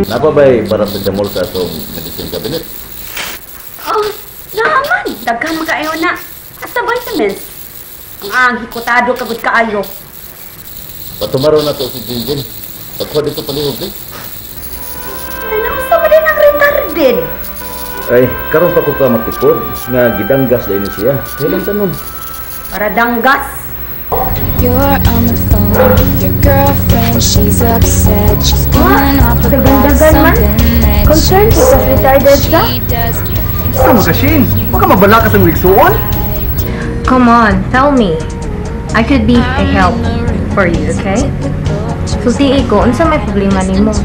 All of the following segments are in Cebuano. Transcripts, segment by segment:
Napabay para sa jamol sa atong medicine cabinet. Oh, naman. Daghan makaayo na. Asa vitamins? Ang ang hikotado kagud kaayo. Patumaro na to si Jinjin. Pagkuha dito palihog eh. Ay, nausa mo din ang retarded. Ay, karon pa ko ka matikod nga gidanggas dahil ni siya. Kailan tanon? Para danggas. You're on the phone with your girlfriend. She's upset. She's going off about Dagan-dagan man. Something that Concerned you ko sa said. Retarded siya? She doesn't Sa makashin, wag ka mabala ka sa igsuon. Come on, tell me. I could be a help for you, okay? Sultii ko, unsa may problema nimo?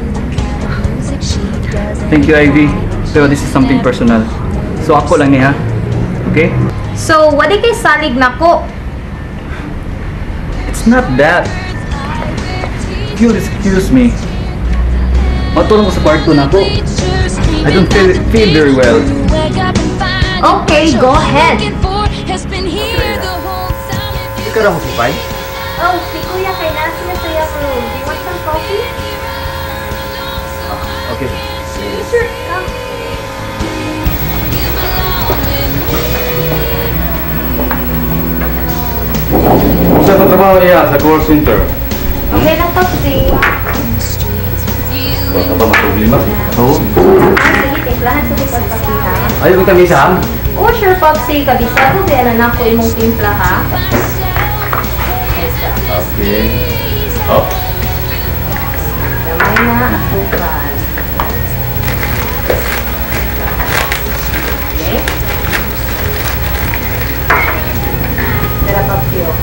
Thank you, Ivy. Pero this is something personal. So ako lang niya. Okay? So, wadi kay salig nako? It's not that. If you'll excuse me, matulong ko sa kwarto na ako. I don't feel very well. Okay, go ahead. Ikaw raw mo si Pai? Oh, si Kuya kay nasa na sa iyang room. Do you want some coffee? Okay. Sure, come. Sa trabaho niya sa call center. Okay lang, Popsi. Baka ba maproblema? Oo. Ah, sige, timplahan sa likod, Popsi, ha? Ayaw kita misa, ha? Oh, sure, Popsi. Kabisado, kaya na nako imong timpla, ha? Okay. Oh, Gamay na asukal. Okay. Tara, Popsi, oh.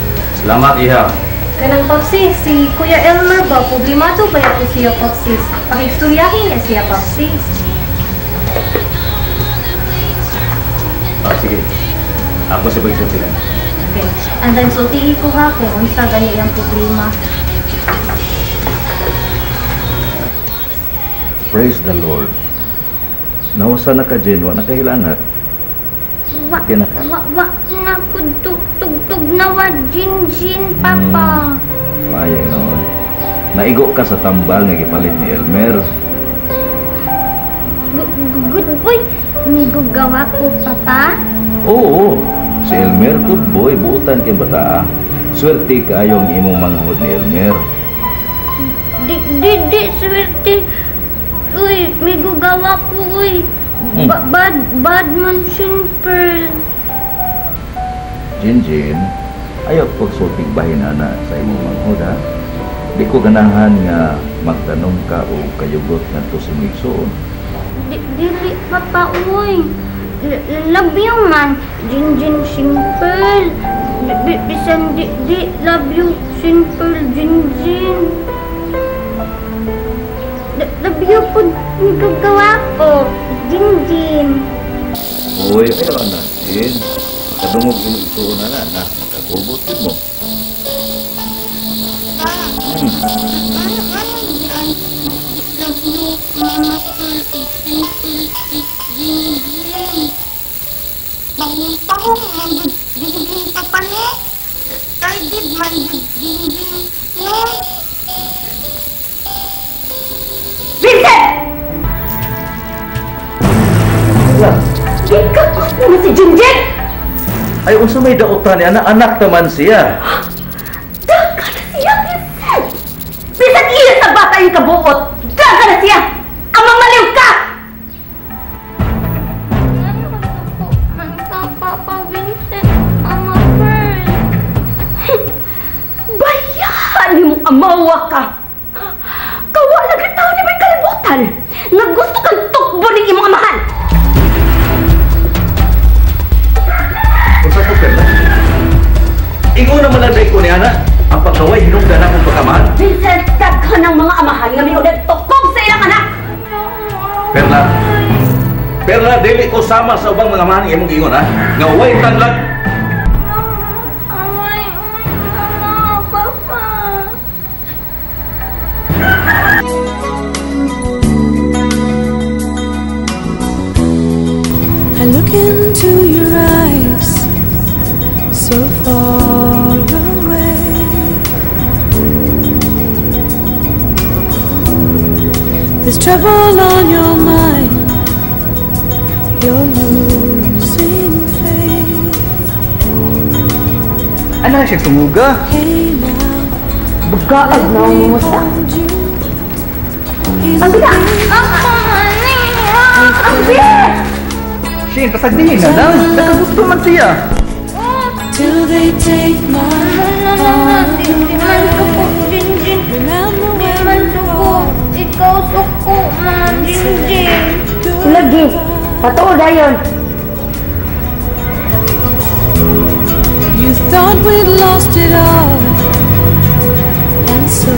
Salamat, iha. Kanang Popsi, si Kuya Elmer ba, problemado ba ako siya, Popsi? Pakistoryahin niya siya, Popsi. Ah, sige. Ako sa pagsabihan. Okay. And then, sultihi ko ha kung unsa gani iyang problema. Praise the Lord. Nawasa na ka, Jen. Wa na kahilanat. Wa, Okay na ka. wa, wa, na ko tugtog na wa, Jin Jin, Papa. Maayo noon. Naigo ka sa tambal nga gipalit ni Elmer. Good boy, may gagawa ko, Papa. Oo, si Elmer, good boy. Buutan kay bata. Ah. Swerte kaayo ang imong manghod ni Elmer. Di, di, di, swerte. Uy, may gagawa ko, uy. Bad, bad man sin Pearl. Jin Jin, ayaw pagsultig bahin ana sa imong manghod ha. Di ko ganahan nga magtanong ka o kayugot ngadto sa imong igsoon. Di, dili, Papa, uy. Love you man, Jin Jin simple. Bisan di, di, love you simple, Jin Jin. Love you po, nagagawa ko, Jin Jin. Uy, ayaw na, Jin. Makadungog imong igsoon ana na makagubot jud mo. Ano, ano, ano, love you, Mama Pearl, simple, Jin Jin. Pahong-pahong, man, Jin Jin, Papa, no? Target man, Jin Jin, no? Vincent! Gikakos naman si Junjun! Ay, unsa may dautan ni anak, anak naman siya. Daga na siya, Vincent! Bisan iya sa bata yung kabuot! Daga na siya! Ang mamaliw ka! Ano po? Ang Papa Vincent, Mama Pearl. Bayahan ni mong amawa ka! Kawala ka tao ni may kalibutan! Nga gusto kang tukbo ng imong amahan! Unsa ko Perla? Ingon naman lang ko ni ana, ang pagkaway hinungdan akong pagkamahan. Vincent, daghan ng mga amahan nga minunod tukob sa ilang anak! Perla, Perla, dili ko sama sa ubang mga amahan nga imong giingon ha. Nga way tanlag. Amay, amay, mama, papa. I look into your eyes, so far away. There's trouble on your mind. You're losing faith. Ano siya sumuga? Hey now, Bugaag na ang musa. hold you. Ang bila! Ang bila! Shane, pasagdihin na lang. Nakagusto man siya. Till they take my Na, na, na, di, di man suko, Jinjin. Remember Di when man suko. Ikaw suko, man, Jinjin. Lagi, patuo dayon. you thought we'd lost it all, and so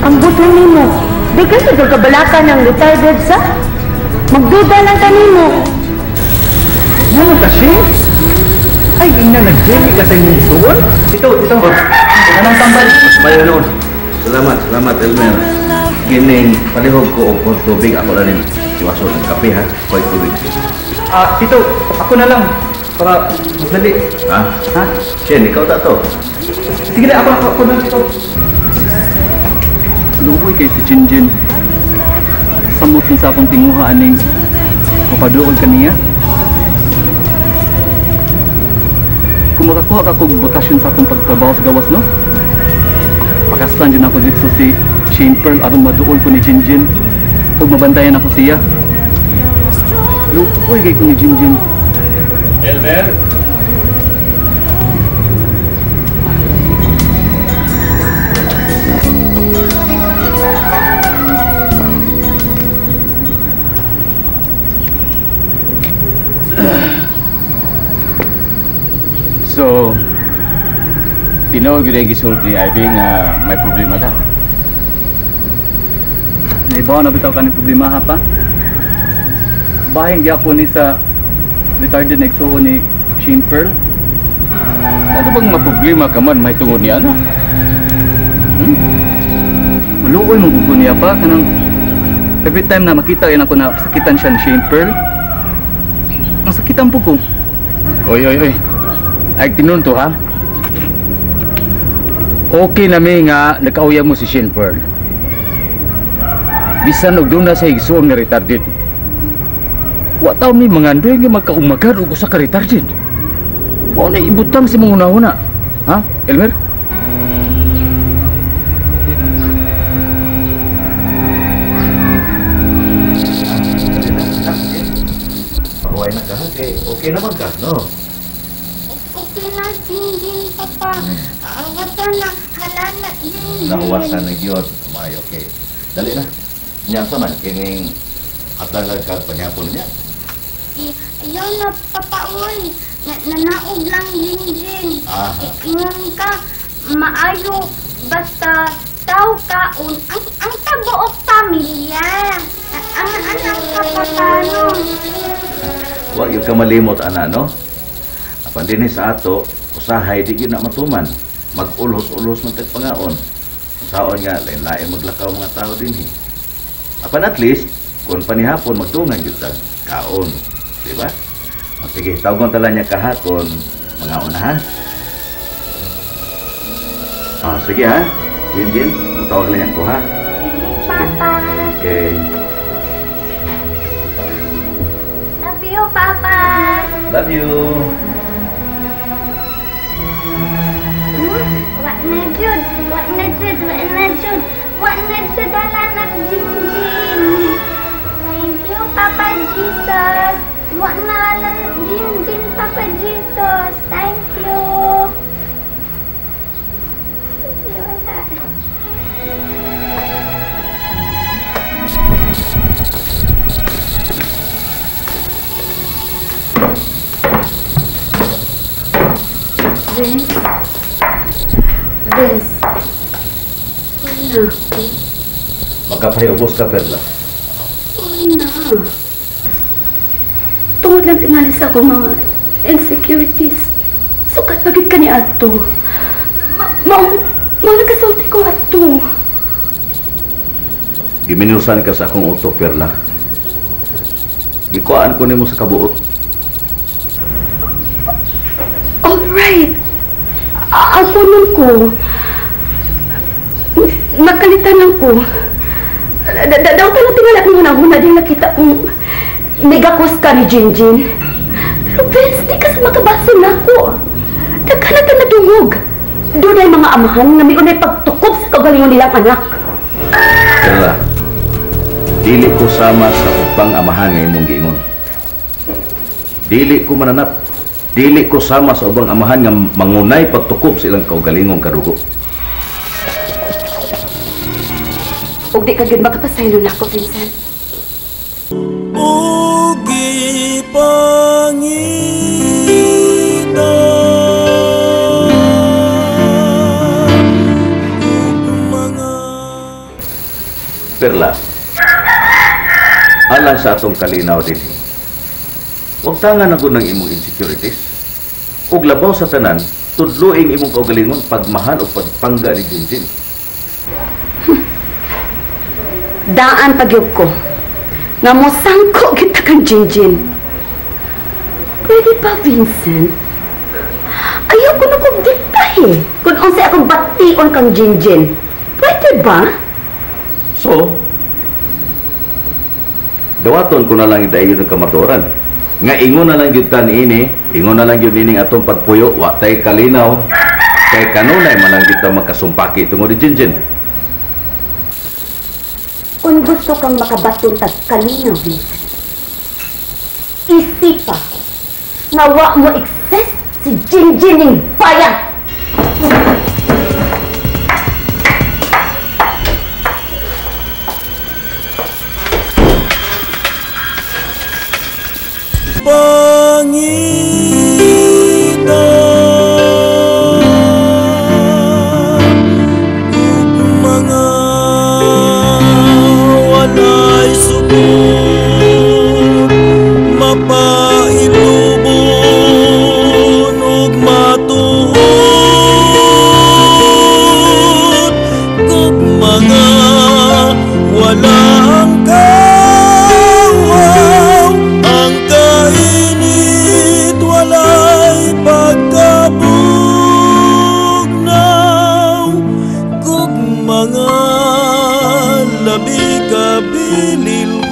Ang buto nimo. Di ka siguro kabalaka ng retarded sa? Magduda lang kanimo. Ano ka, Shane? Ay, ina, nag-jelly ka sa inyong isuon? Ito, ito. Anong tambal? Mayo noon. Salamat, salamat Elmer. Kining palihog ko og tubig ako na rin siwaso ng kape ha. Koy tubig. Ah, tito, ako na lang. Para mas dali. Ha? Ha? Shane, ikaw ta to. Sige na, ako na, tito. Luoy kay si Jinjin. Samot na sa akong tinguha aning mapaduol ka niya. Kung makakuha ka kog bakasyon sa akong pagtrabaho sa gawas, no? Pakaslan dyan ako dito si Shane Pearl aron maduol ko ni Jinjin. Ug mabantayan ako siya. Luoy kay ko ni Jinjin. Elmer? So, tinuod gyud ay gisulti ni Ivy nga may problema ka. Naibaw na bitaw ka ng problema ha pa? Bahin gyapon ni sa retarded na igsuon ni Shane Pearl. Ano bang maproblema ka man may tungod niya ano? Maluoy mong gugo niya pa kanang every time na makita yun ako na sakitan siya ni Shane Pearl. Ang sakitan po ko. Oy, oy, oy. Ay, tinun to ha? Okay na mi nga nakauyab mo si Shane Pearl. Bisan og doon na sa igsuon nga retarded. Wa taw mi mangandoy nga magkaumagad og usa ka retarded. Wa na ibutang sa mga una-una. Ha, Elmer? Okay na ka, ha? Okay, okay naman ka, no? Okay na, Jinjin, Papa. Ang wata na, hala na, Jinjin. Nahuwasan na gyud. May okay. Dali na. Nya sa man kining atang kag panyapon niya. Ayaw na, Papa, uy. Nanaog lang, Jinjin. Aha. Ingon ka, maayo, basta tao kaon, ang tabuok pamilya. Ang anak ka, Papa, no? Wa gyud ka malimot ana, no? Apan dinhi sa ato, usahay di gyud na matuman. Mag-ulos-ulos man tag pangaon. Saon nga lain-lain maglakaw mga tao dinhi. Apan at least kun panihapon magtungan gyud tag kaon, di ba? O sige, tawgon tala niya kahapon, mangaon na ha. Ah, sige ha. Jin Jin, tawag lang niya ko ha. Sige, Papa. Okay. Love you, Papa. Love you. Wa na jud, wa na jud, wa na jud. Wa na jud anak Jinjin. Thank you, Papa Jesus. Wa na anak Jinjin, Papa Jesus. Thank you. Thank you, anak. Vince? Vince? Uy na. Magkapahiubos ka, Perla. Uy na. Tungod lang tingali sa akong mga insecurities. Sukat pagid ka ni ato. Mao nagkasulti ko ato. Giminusan ka sa akong utok, Perla. Gikuhaan ko nimo sa kabuot. Alright. Ako nun ko. Nakalitan lang ko. Daw tayo tingala mo na huna din nakita kong nigakos ka ni Jinjin. Pero Vince, di ka sa makabaso na ako. Daghan na ta nadungog. Doon ay mga amahan nga may unay pagtukob sa kagalingon nilang anak. Perla, dili ko sama sa ubang amahan nga imong giingon. Dili ko mananap. Dili ko sama sa ubang amahan nga mangunay pagtukob sa ilang kaugalingong kadugo. Ug di ka gyud makapasaylo nako, Vincent. Ugi pangita mga Perla, alang sa atong kalinaw dinhi, huwag tanga na gud ng imong insecurities. Ug labaw sa tanan, tudloing imong kaugalingon pagmahal o pagpangga ni Jinjin. Daan pagyub ko nga mosangko kita kang Jinjin. Pwede ba, Vincent? Ayaw ko na kong diktahe kung unsay akong bation kang Jinjin. Pwede ba? So, dawaton ko na lang idayon ng kamatuoran. Nga ingon na lang gyud ta niini, ingon na lang gyud nining atong pagpuyo, wa tay kalinaw. Kay kanunay man lang gyud ta makasumpaki tungod ni Jinjin. Kung gusto kang makabaton tag kalinaw, Vincent, isipa nga wa mo exist si Jinjin ning bayan. Pangita ug mga walay sukod mapailubon ug matuod ug mga walang kawaw ang kainit walay pagkabugnaw kug mga labi kabililhon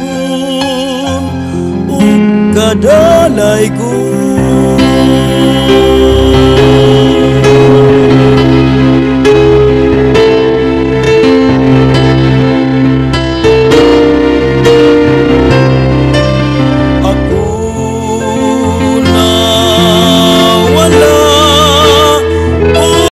ug kadalay ko.